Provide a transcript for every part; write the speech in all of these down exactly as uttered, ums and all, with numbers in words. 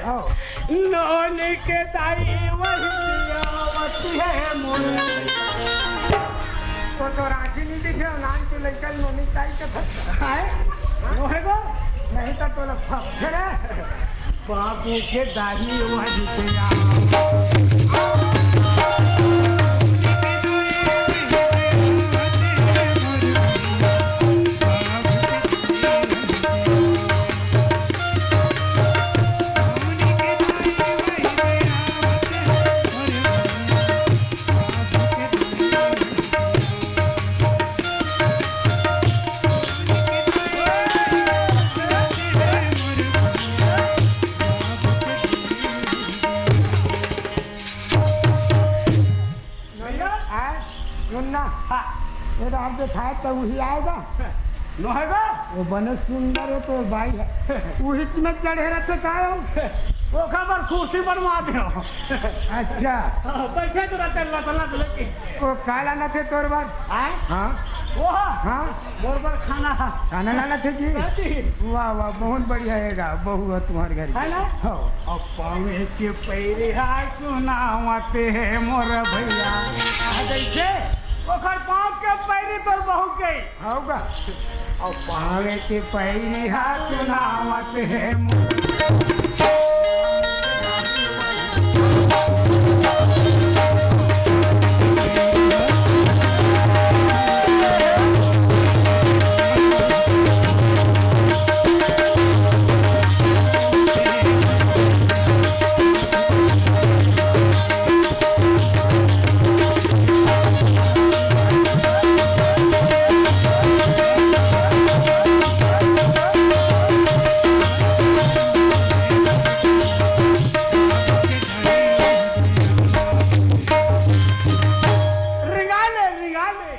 हव। नोनी के दाई वही आवत हे मोर। तो, तो राजी नहीं दिखे, नान के लइका नोनी ताई के फस। काय? वो है वो? नहीं तो तोला फस। बाबू के दाई वही आवत। भैया। आय, मुन्ना। हाँ। ये तो आप दिखाए तो वही आएगा। नोहर बा? वो बने सुंदर है तो भाई है। वही में चढ़े रहते का हो? वो खबर कुर्सी बनवा दे हो। अच्छा। हाँ, बैठे तो रहते लत लत लेके। वो काला न थे तोर बार? आय? हाँ। वो? हाँ। मोर बर खाना। खाना लाना थे जी? हाँ जी। वाह, वाह, बहुत बढ़िया हैगा, बहू है तुम्हारे घर की। है ना? हाँ। अब पावे के पैरी हाय सुनावत हे मोर भैया। आ जैसे ओकर पाँव के पैरी तोर बहू के। होगा। अब पावे के पैरी हाय सुनावत हे मोर रिंगाले, रिंगाले।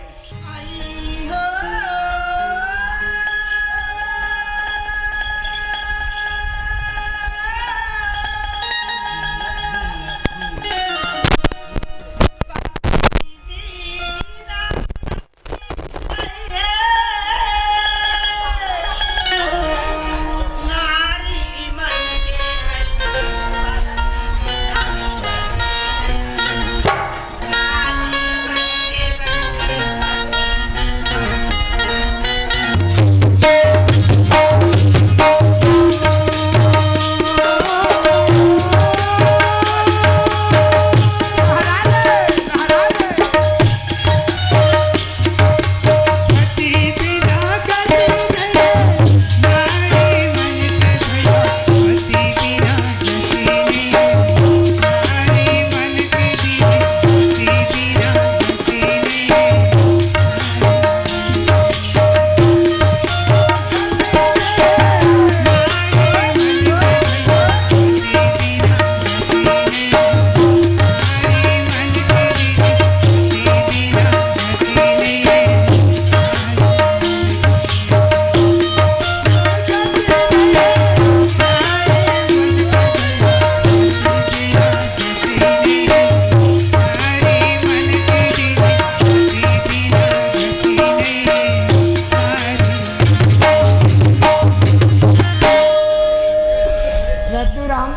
रज्जू राम,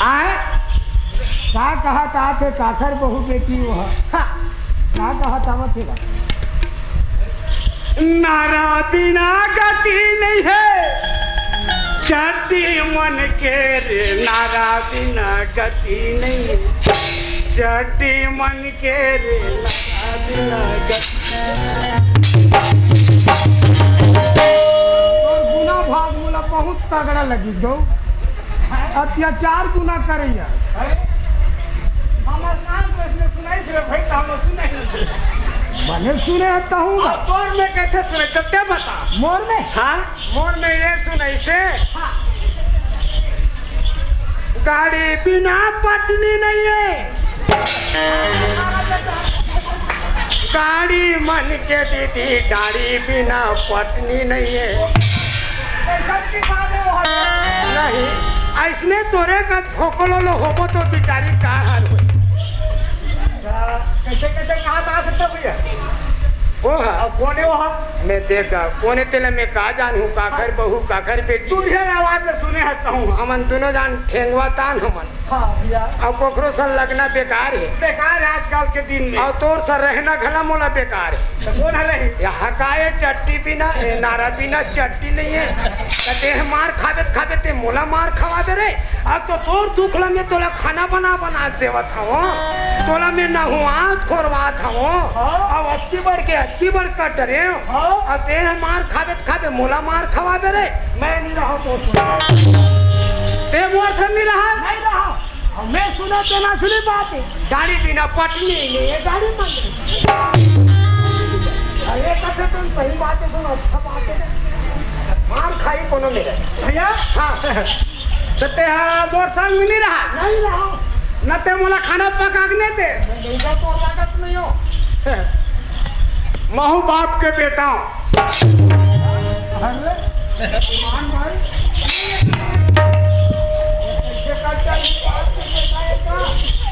आय? का कहत आथे, काखर बहू बेटी वो ह? हाँ। का कहत आवत हे गा? नारा बिना गति नहीं है, चड्डी मन के रे, नारा बिना गति नहीं है, चड्डी मन के रे, नारा बिना गति। तोर गुना भाग मोला बहुत तगड़ा लगी गो। अत्याचार गुना करैया। अरे, हमर नाम तो इसने सुनाई से भाई, तो हम सुनाई नहीं। बने सुने हता हूँ। अब तोर में कैसे सुने, तो ते बता। मोर में? हाँ। मोर में ये सुनाई से। हाँ। गाड़ी बिना पटनी नहीं है। गाड़ी मन के दीदी, गाड़ी बिना पटनी नहीं है। नहीं, ऐसने तोरे का ठोकलो लो होबो तो बिचारी का हाल होई? अच्छा, कैसे, कैसे कहा था सकता भैया? वो हा। अउ कोने वो हा? मैं देख गा, कोने तेला मैं का जानहूँ, काखर बहू, काखर बेटी। तू भी आवाज में सुने हस कहूँ। हमन दुनों जान ठेंगवा तान हमन। हाँ भैया। अउ कोखरो सन लगना बेकार हे। बेकार हे आजकल के दिन में। अउ तोर सन रहना घला मोला बेकार हे। त कोन हरे? ये हकाए चट्टी बिना, ये नारा बिना चट्टी नइ हे। त तें मार खाबे त खाबे, तें मोला मार खवाबे रे। अब तो तोर दुख ल मैं तोला खाना बना बना के देवत हवं। तोला मैं नहुवात खोरवात हवं। हाँ। अब अतकी बड़ के अतकी बड़ कर डरेंव। हाँ। अब तें ह मार खाबे त खाबे, मोला मार खवाबे रे। मैं नइ रहंव तो। तें मोर संग नइ रहा? नइ रहा। अब मैं सुना तेना सुनी बात हे। गाड़ी बिना पटनी नइ हे, गाड़ी मन। अरे कथे तुम सही बात हे, तुम अच्छा बात हे। मार खाई कोनो मेरे। भैया। हाँ। त तें हा मोर संग में नइ रहा? नइ रहा। न तें मोला खाना पका के नइ दे? मैं नइ जा, तोर लागत नइ हो। महूँ बाप के बेटा हूँ। अरे, मान भाई, ये कैसे करता है, ये बाप के बेटा है का?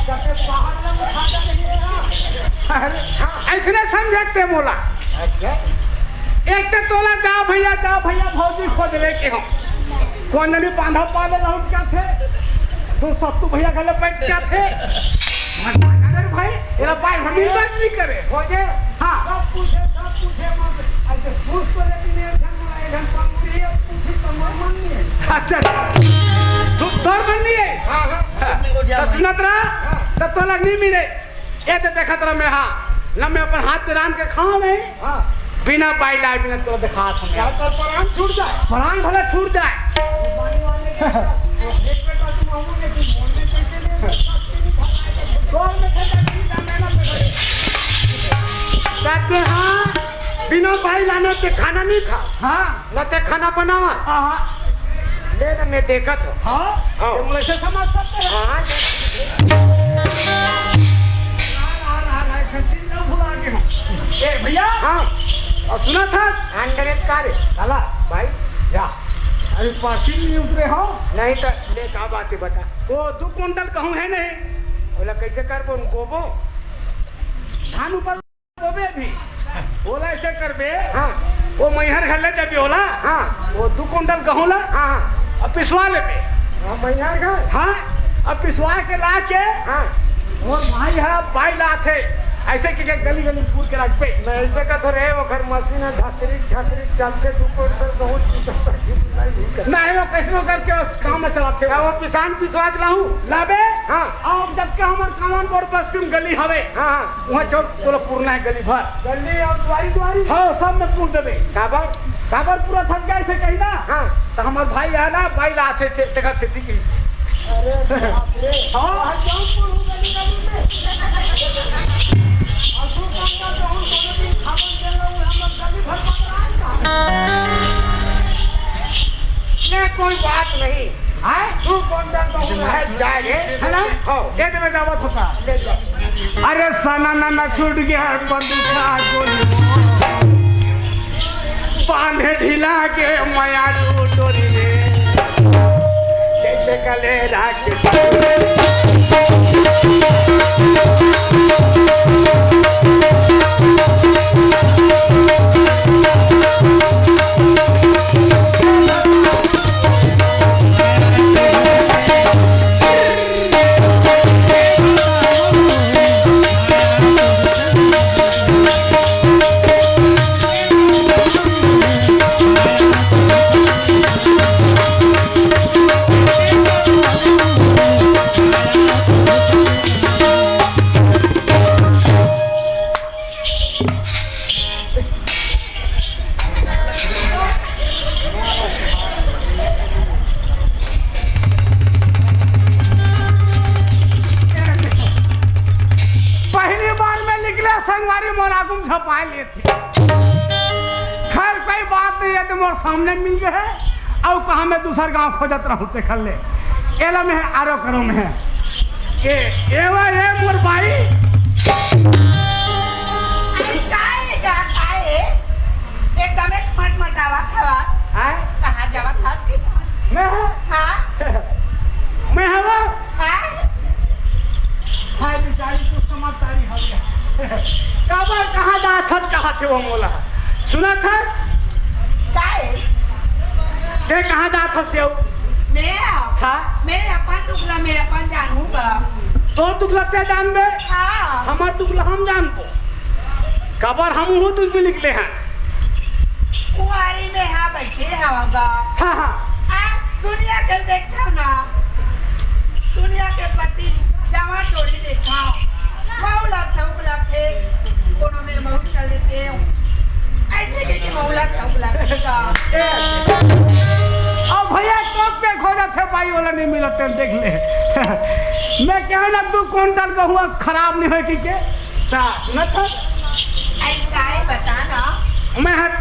जाके बाहर में खाता नहीं है ना? अरे, हाँ, अइसने समझे तें मोला। अच्छा। एक तो तोला जा भैया, जा भैया, भौजी खोज लेके हो। कोन नइ बांधा पाले रहूं का थे? तू सत्तू भैया गले बैठ का थे? अरे भाई, एला पाए हम ही बात नइ करे। खोजे? हाँ। सब पूछे, सब पूछे मत। ऐसे पूछ तो लेकिन एक जन बोला, एक जन पंगुड़ी है, पूछी तो मन, मन नहीं है। अच्छा। तू तोर मन नइ हे? हाँ, हाँ। हाँ। त सुनत रहा, हाँ। त तोला नइ मिले। ए तो देखत रह मैं, हाँ, न मैं अपन हाथ में रांध के खाओ नहीं। हाँ। बिना बाई लाए, बिना तोला देखात हूँ मैं। यार, तोर प्राण छूट जाए। प्राण भले छूट जाए। पानी वाले के एक बेटा तुम हमू ने तुम बोलने कैसे नहीं सकते, नहीं खाना है तो तोर में खेता ठीक है, मेहनत से करे। कहते हाँ, बिना बाई लाने के खाना नहीं खा। हाँ। न ते खाना बनावा। हाँ, हाँ। ले ना, मैं देखत हूँ। हाँ? हाँ। तुम ऐसे समझ सकते हैं? हाँ, हाँ, हाँ, हाँ, हाँ, सचिन ना भुला के हो। ए, भैया। हाँ। अउ सुनत हस? अंग्रेज का रे? काला। भाई। या। अरे, पासिंग नहीं उतरे हो? नहीं तो ले, का बात हे, बता। वो दू कुंटल गहूं हे नहीं? ओला कैसे करबो, बोबो? धान ऊपर बोबे भी। ओला ऐसे करबे, हाँ। वो मैहर घर ले जाबे ओला, हाँ। वो दू कुंटल गहूं ला, हाँ, हाँ। अब पिसवा लेबे। हाँ, मैहर घर? हाँ, अब पिसवा के ला के, हाँ। वो भाई है, बाई लाथे, ऐसे के, के गली गली पूर के रखबे। मैं ऐसे का तो रहे, वो घर मशीन है, ढकरी ढकरी चलते, दू कुंटल गहूं नहीं, वो कैसनो करके काम में चलाथे। क्या वो किसान पिसवा के लाऊं? लाबे? हाँ। अउ जब के हमर कामन बोर्ड बस्ती में गली हवे। हाँ, हाँ। वहाँ चौक तोला पुरना है गली भर। गली अउ दुआरी दुआरी? हाँ, सब में पूर देबे। काबर? काबर पूरा थक गए थे कहीं ना? हाँ। तो हमार भाई है ना, बाई लाथे थे, तेकर से थी की। अरे बाप रे। हाँ। आज जौनपुर हूँ गली गली में। और तू कौन सा जौन कोनो दिन खावन दे लो, हम लोग गली भर पकड़ाए का? ले, कोई बात नहीं। आए? तू कौन सा जौन है, जा रे। है ना? हाँ। ये तो मैं दावत होता। ले जा। अरे सना ना ना छूट गया बंदूका गोली, बांधे ढीला के मयारू डोरी रे, जैसे कले राख। पहली बार में निकले संगवारी मोर आगू में झपाए लेथे। खैर, कोई बात नहीं है, तो मोर सामने मिल गए है। अउ कहाँ मैं दूसर गांव खोजत रहूं, तेखर ले एला मैं आरो करो में है। ए, ए वा, ए मोर बाई। अरे, काय गा, काय? एकदम एक मटमटावा खवा। आय? कहाँ जावत हस कि? मैं? हाँ। मैं हवा? हाँ। हाय बेचारी, तू समझदारी हवे। काबर, कहाँ जात हस, कहाँ थे वो मोला? सुनत हस? काय? ते कहाँ जात हस यो? मैं? हाँ? मैं अपन दुख ला मैं अपन जानहूँ गा। तोर दुख ला ते जानबे? हाँ। हमर दुख ला हम जानबो। काबर, हमहू दुख में निकले हन। कुंवारी में हाँ बैठे हवं गा। हाँ, हाँ। आ, दुनिया के देखथव ना, दुनिया के पति जवां टोरी देखथव, महू ला सउक लगथे, कोनो मेर महू चल देते, अइसे कहिके महू ला सउक लगथे गा। ए, अब भैया चौक पे खो जाथे, बाई वाला नहीं मिलत हे, देख ले। मैं कहूँ ना, तू कौन दल बहुआ खराब नहीं होय, ठीक है? ता, सुनत हस? अई काय बता ना। मैं हर,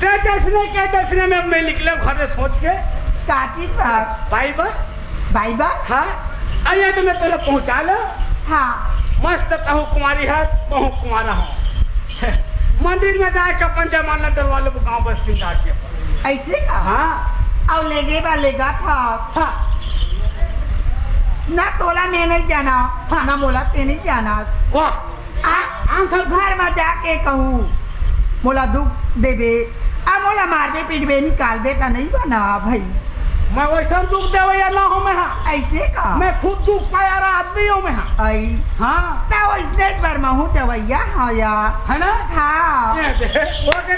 ते जइसने के तइसने में, मैं निकले घर से सोच के। का चीज बा? बाई बा। बाई बा? हाँ। अइया तो मैं तोला पहुँचा लो। हाँ। मस्त तहूँ कुंवारी हस, महूँ कुंवारा हूँ। मंदिर में जाके अपन जमानत डलवा लेबो गाँव बस्ती जाके अपन। अइसे का? हाँ। अउ लेगे बा लेगत हस। हाँ। ना तोला मैं नहीं जाना, हाँ। ना मोला ते नहीं जाना। वाह। आ, हम सब घर में जाके कहूँ, मोला दुख देबे, आ मोला मारबे, पीटबे, निकालबे त नहीं बना भाई। मैं वइसन दुख देवइया ना हों मैं हा। अइसे का? मैं खुद दुख पाए वाला आदमी हों मैं हा। अई। हाँ। त वइसने एक बार महूँ देवइया हवं या। है ना? हाँ। ये दे, वो दे।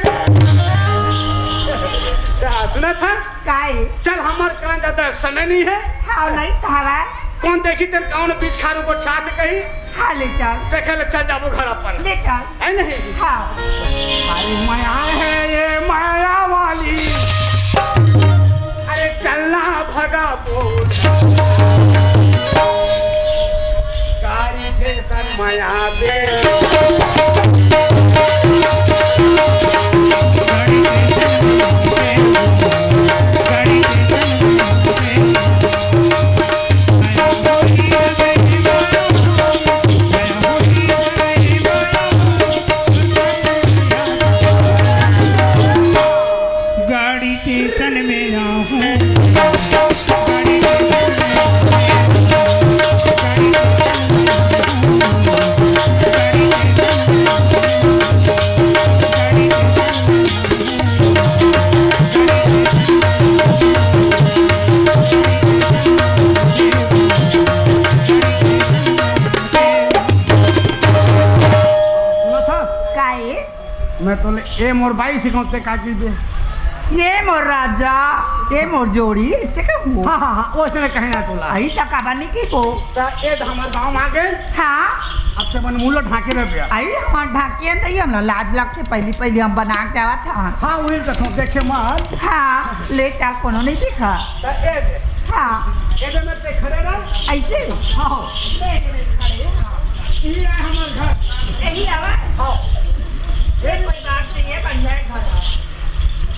क्या सुनत हस? काय? चल, हमर करा ज्यादा समय नहीं है। हाँ, नहीं कहवा। कौन देखी तेन कौन बीच खारू को छाट कही? हाँ, ले चल। देखे ले चल जाबो घर अपन। ले चल। है नहीं? हाँ। अरे मया है ये मया वाली। अरे चलना भगा बोल। गाड़ी थे सन मया दे। गाड़ी स्टेशन में आऊं। सुनत हस? काय? मैं तोले ए मोर बाई सिखाऊं, ते का कहिबे? ये मोर राजा, ये मोर जोड़ी, अइसे कहूँ। हाँ, हाँ, हाँ, वइसने कहे ना तोला। अई त काबर नहीं कहिबो। त ए त हमर गाँव में आ गे। हाँ। अब ते मन मुँह ला ढाँके रह गया। अई हमर ढाँके नहीं, हमला लाज लगथे, पहली पहली हम बना के जावत हन। हाँ, वही कथों, देखे मत। हाँ, ले चल, कोनो नहीं दिखा। त ए दे। हाँ। ए दे, मैं ते खड़े रह। अइसे? हाँ। ले दे, मैं खड़े, हाँ। यही है हमर घर। यही आवा? हाँ। ये कोई बात नहीं है, बढ़िया है घर।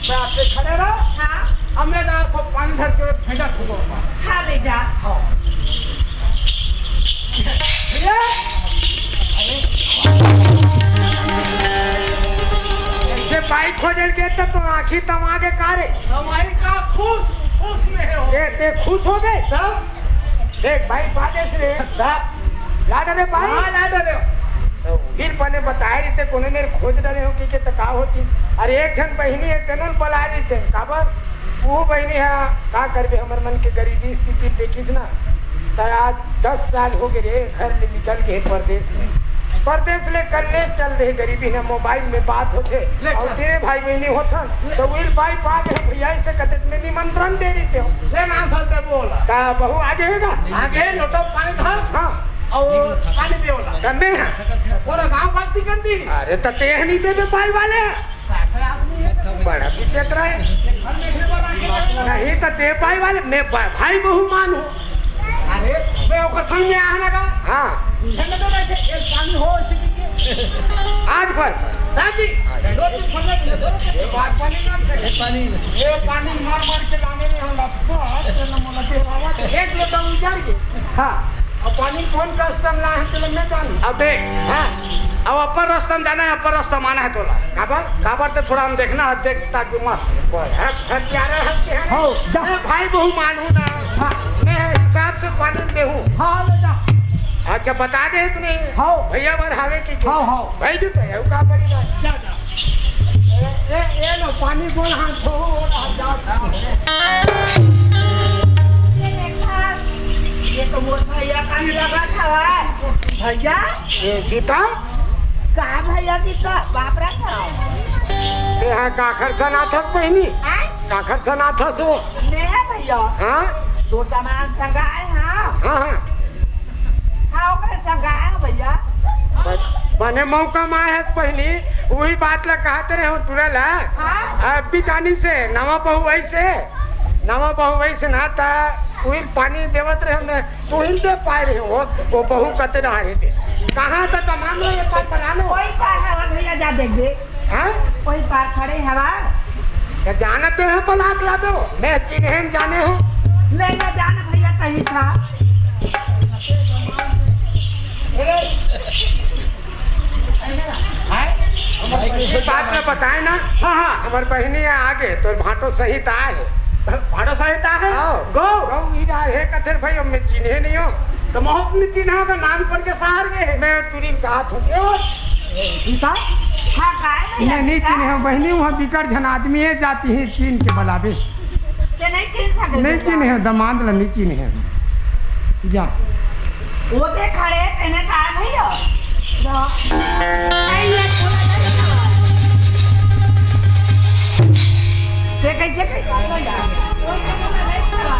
मैं आपसे खड़े रहो। हाँ। अब मैं जा तो पानी धर के भेजा तुमको। हाँ, ले जा। हाँ। भैया, अरे, ये बाई खोजल के तो, तो आँखी तमा के का रे? हमारी का खुश, खुश में हो। ये ते खुश हो गए? तब? देख भाई, बादेस रे। दा। ला डरे भाई। हाँ, ला डरे। तो फिर पने बताए रहिते, कोनो मेर खोज डरे हो कि के त का होती। अरे एक झन बहिनी हे, तेनो ल बलाए रहिते। काबर? वो बहिनी हा, का करबे, हमर मन के गरीबी स्थिति देखिस ना। त आज दस साल हो गए रे, घर ले निकल के परदेस में। परदेस ले कल्ले चल दे, गरीबी ने मोबाइल में बात होथे। ले अउ चल। तेरे भाई बहिनी होथन, त उही ल बाई पा गे भैया, अइसे कते में निमंत्रण दे रहिते हो। ले ना सर ते बोल। त बहू आगे हे ना? आगे लोटा पानी धर। हाँ। अउ पानी दे वाला। त मैं हाँ। पूरा गाँव बस्ती गंदी। अरे त ते ह नहीं देबे बाई वाले। ऐसा आदमी है। बड़ा विचित्र है। हम देखे वाला आगे नहीं त ते बाई वाले, मैं बा-, भाई बहू मान हूँ। अरे, मैं ओकर संग में आना का? हाँ। ये ना तो ऐसे एक पानी हो, इसी के। आज भर। दादी, दो तीन फल ले लो। ये बात पानी ना करे। पानी। ये पानी मार मार के लाने में हम लगता है, तेरे मोला के आवाज। एक लोटा उजार के। हाँ। अब पानी कौन कस्टम ला है, चलो मैं जानू। अब देख, हाँ। अब अपन रस्ता में जाना है, अपन रस्ता में आना है तोला। काबर? काबर ते थोड़ा हम देखना है, देख ताक भी मत। बोल, हाँ, हथियारा हल्के हैं। हो, जा। मैं भाई बहू मानू ना। हाँ। मैं हिसाब से पानी देहूँ। हाँ, ले जा। अच्छा, बता दे तूने। हाँ। भैया बर हावे कि के? हाँ, हाँ। भाई दे तो है, का बड़ी बात। जा, जा। ए, ए, ए लो, पानी बोल, हाथ धो, और हाथ जा। ये देखा, ये तो मोर भैया का ही लगा था, भैया। ए, गीता? का भैया गीता? बाप रे का। ए, हाँ, काखर सनाथस बहिनी? आय? काखर सनाथस वो? मैं है भैया। हाँ? तोर दमांद संग आए, हाँ? हाँ, हाँ। हाँ, ओकरे संग आए, भैया। ब-, बने मौका में आए हस बहिनी, वही बात ला कहत रहे हो तुरल, हाँ? हाँ। अब बिचानी से, नवा बहू आई से, नवा बहू आई से ना ता, वही पानी देवत रहे हमने, तू ही दे पाए रहे हो, वो बहू कते ना रहे थे। कहाँ था तमाम लोग एक बार बना लो। कोई पागल है भैया, जा देख दे। हाँ? कोई पार खड़े हवा। ये जानते हैं पलाक लादो, मैं चिन्हे न जाने हो। ले ना जान भैया कहीं था। हैं? बात में बताए ना। हाँ, हाँ। हमर बहिनी आगे, तोर भांटो सहित आए। भांटो सहित आए? हाँ। गौ? गौ, ई डार हे कथेर भाई, अब मैं चिन्हे नहीं हो। तो महक नहीं चिन्हा, तो नाम पढ़ के सार गए। मैं तुरी बात हो गयो। सीता? हाँ, काय नहीं, नहीं चिन्हे हो बहिनी, वहाँ बिकट झन आदमी है, जाती है चीन के बलाबे। ते नहीं चिन्ह सके नहीं भैया। चिन्हे हो, दमांद ला नहीं चिन्हे हो। जा। वो दे खड़े, तेने कहा भैया। जा। नहीं, ये पूरा नहीं हुआ। ते कैसे, कैसे हो जा? वो तो नहीं हुआ।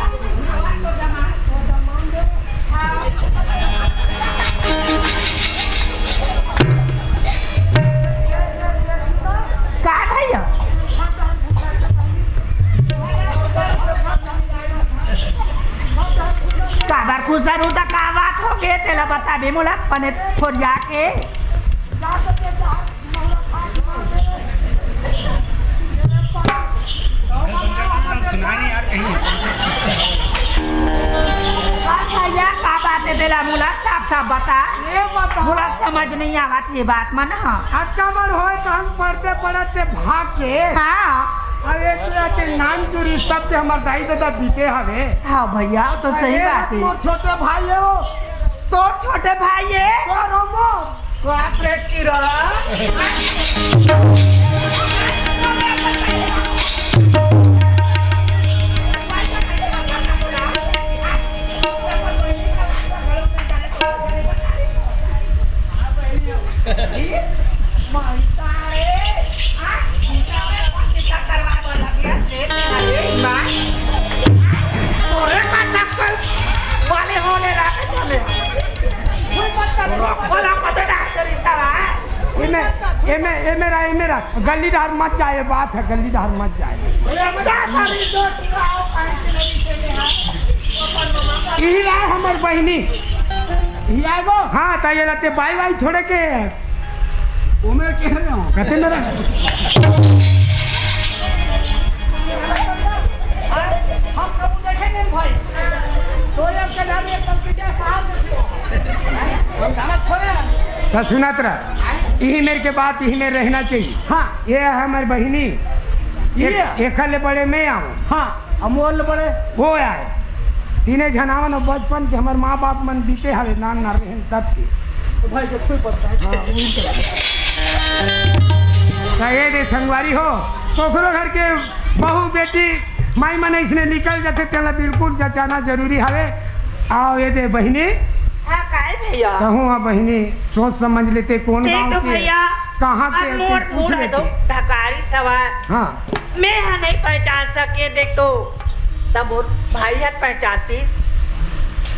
का भैया? काबर खुसरू त का बात होगे, तेला बताबे मोला, पने थोरिया के। का भैया, का बात हे तेला मोला साफ साफ बता। ये बता। मोला समझ नहीं आवत ये बात मन ह। अच्छा मन होय तो हम पढ़ते पढ़त से भाग के। हाँ। अब एक तरह के नान चोरी सब के हमर दाई ददा बीते हवे। हाँ भैया, तो सही अरे बात हे। मोर छोटे भाई हे वो। तोर छोटे भाई हे? तोर हो मोर। बाप रे, की रहा? एमे, एमे, एमे रा, एमे रा, गली डहर मत जाए, बात हे, गली डहर मत जाए। इही आय हमर बहिनी। इही आय वो? हाँ, त ये ला ते बाई वाई थोड़े के। ओमे कह रहे हो? कते मेरा? हम कबू देखे नहीं भाई। तो ये के नाम ये पंकजा साहब। हम जाना थोड़े हैं। त सुनत रह। इही मेर के बात, इही मेर रहना चाहिए। हाँ। ये है हमर बहिनी। ये? एक-, एखर ले बड़े मैं आऊँ। हाँ, अमोल ले बड़े। वो आए। तीने झन आवन अउ बचपन के हमर माँ बाप मन बीते हवे, नान नान रहेन तब के। तो भाई, जब कोई पता है। हाँ, वही तो। त ये दे संगवारी हो, ओकरो घर के बहू बेटी माई मन अइसने निकल जाथे, तेला बिल्कुल जचाना जरूरी हवे। अउ ये दे बहिनी, हाँ, काय भैया? कहूँ हाँ बहिनी, सोच समझ लेते कौन देख गाँव तो के, भैया, कहाँ के, अब मोर पूछ मूड़ है लेते। तो धकारी सवार। हाँ। मैं हा नहीं पहचान सके, देख तो, तब वो भाई हा पहचानती।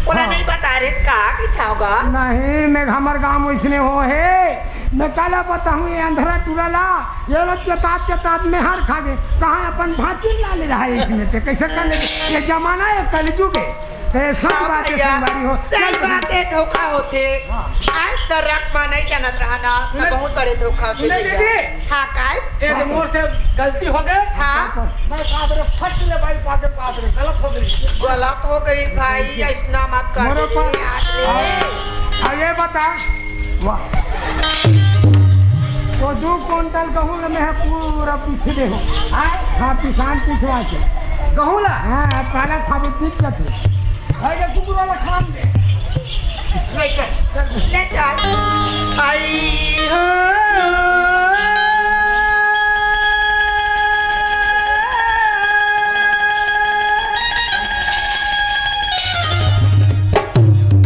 ओला हाँ। नहीं बता रहे, का कि था होगा? नहीं, मैं हमर गाँव में इसने हो है। मैं काला बताहूँ ये अंधरा टूरा ला, ये लोग चतात चतात में हार खा गए। कहाँ अपन भांची ला ले रहा है इसमें, ते कैसे कर ले? ये जमाना है, कलयुग है। ए, सही हाँ बात है, भैया, संगवारी हो। सही चल, बात है, धोखा होथे। हाँ। आज तक रख मा नहीं जानत रहा ना, तो सुने, बहुत बड़े धोखा होथे सुने भैया। दीदी। हाँ, काय? ए, तो मोर से गलती हो गए। हाँ। मैं कादरे फट ले भाई, पादरे, पादरे, गलत हो गई। गलत हो गई भाई, ऐसना मत कर मोरो दे रे, पर आज ले। हाँ। अब ये बता, वाह। तो दू कुंटल गहूं ल मैं पूरा पीछ दे हो। आय? हाँ, पिसान पिछवा के। गहूं ला? हाँ, काला खाबे पीछ जाथे। भाई के कुकुर वाला खान दे। ले चल, ले चल। आई हो।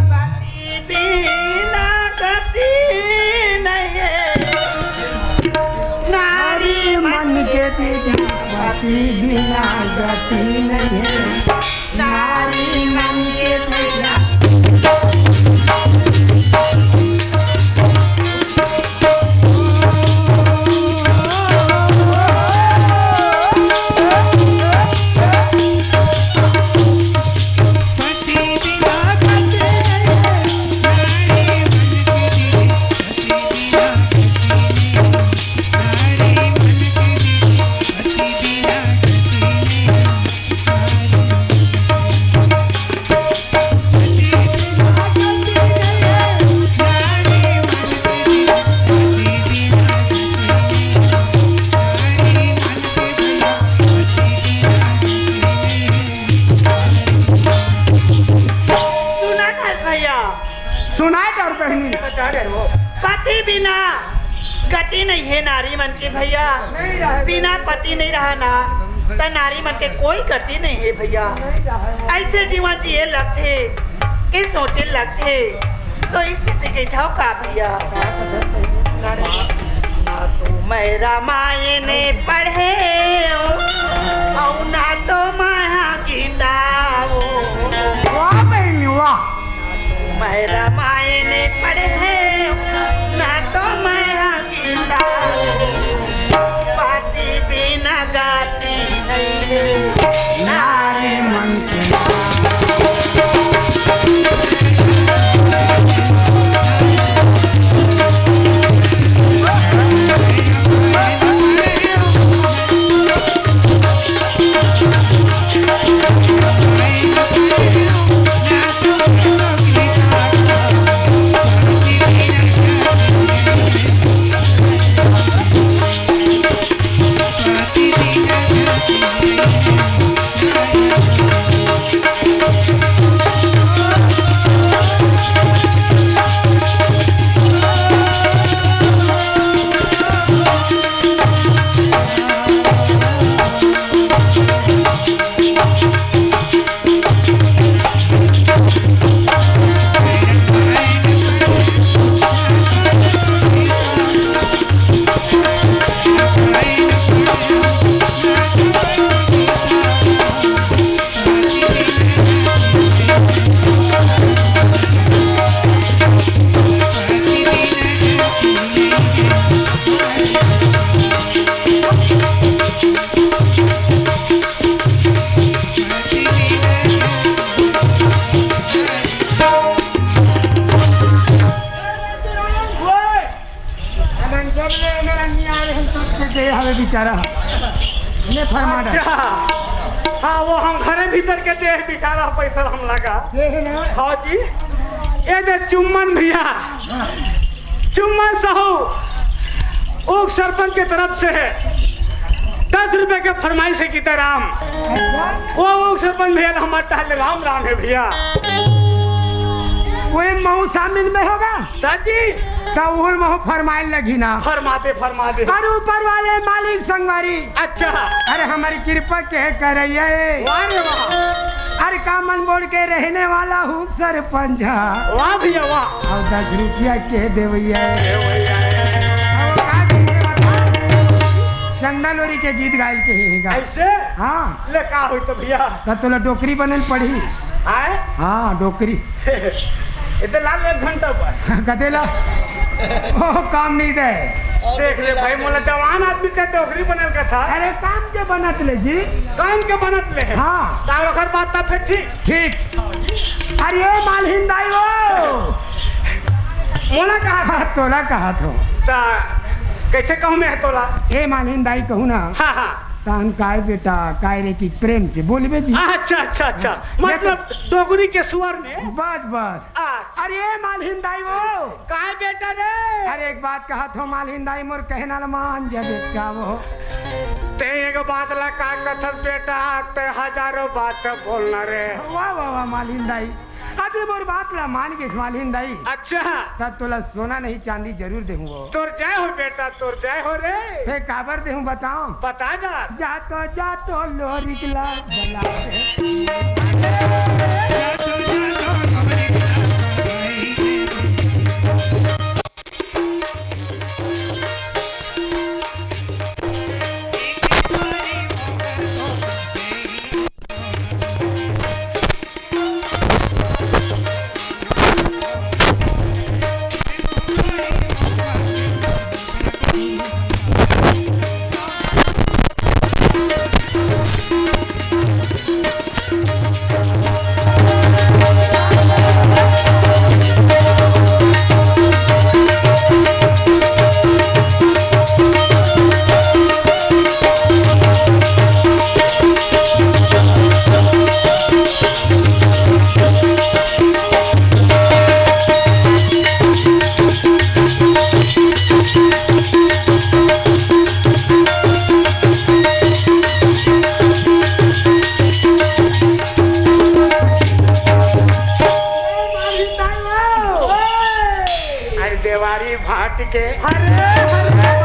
पति बिना गति नहीं है। नारी मन के पीछा पति बिना गति नहीं है। नारी मन के पीछा। सुना कर भैया। सुनाए कर बहनी। बता दे वो। पति बिना गति नहीं है नारी मन के भैया। बिना पति नहीं रहा ना, त नारी मन के कोई गति नहीं है भैया। ऐसे जीवन जिए लगथे, के सोचे लगथे, तो स्थिति के थाव का भैया। ना तो मैं रामायण पढ़े हो, और ना तो महा गीता हो। वाह बहनी, वाह। मैं रामायण पढ़े हो, ना तो महा गीता हो। पति बिना गति नहीं है, नारी मन के। हवे बेचारा, ने फरमा डाल। अच्छा, हाँ, वो हम घरे भीतर के देह बेचारा पैसा हम लगा। ये है ना? हाँ जी, ये दे चुम्बन भैया, चुम्बन साहू, उप सरपंच के तरफ से दस रुपए के फरमाइश है गीता राम। वो उप सरपंच भैया हमारा टहल राम राम है भैया। कोई महू शामिल में होगा? दादी। तो वो महू फरमाइश लगी ना। फरमा दे, फरमा दे। अरे ऊपर वाले मालिक संगवारी। अच्छा। अरे हमारी कृपा के करैया है। वाह रे वाह। अरे कामन बोर्ड के रहने वाला हूँ सरपंच। वाह भैया वाह। और दस रुपया के देवैया है। देवैया है। और का कहिए बता? चंदा लोरी के गीत गायल के ही गा। ऐसे? हाँ। ले का होई तो भैया? तब तोला डोकरी बनल पड़ी। आए? हाँ, डोकरी। इधर ला एक घंटा पर। कदे ला? ओ, काम नहीं दे। देख ले भाई, मोला जवान आदमी के डोकरी बनल का था। अरे, काम के बनत ले जी। काम के बनत ले। हाँ। तार ओकर बात था फिर ठीक। ठीक। अरे, ए मालहिन दाई वो। मोला कहा था। हाँ, तोला कहा था। ता, कैसे कहूँ मैं तोला? ए मालहिन दाई कहूँ ना। हाँ, हाँ। तान काय बेटा, काय रे की प्रेम से बोलबे जी। अच्छा, अच्छा, अच्छा। हाँ। मतलब डोगरी के स्वर में। बस, बस। अच्छा। अरे मालहिन दाई वो। काय बेटा रे? अरे एक बात कहा थो मालहिन दाई, मोर कहना ल मान जा बेटा वो। ते एक बात ला का कथस बेटा, ते हजारों बात बोलना रे। वाह, वाह, वाह, मालहिन दाई। शादी मोर बात ला मान के मालहिन दाई। अच्छा। तब तोला सोना नहीं चांदी जरूर देहूं वो। तोर जय हो बेटा, तोर जय हो रे। फेर काबर देहूं बताओ। बता ना। जा तो, जा तो लोहरी के ला बला दे। अरे देवारी भाट के। अरे, अरे।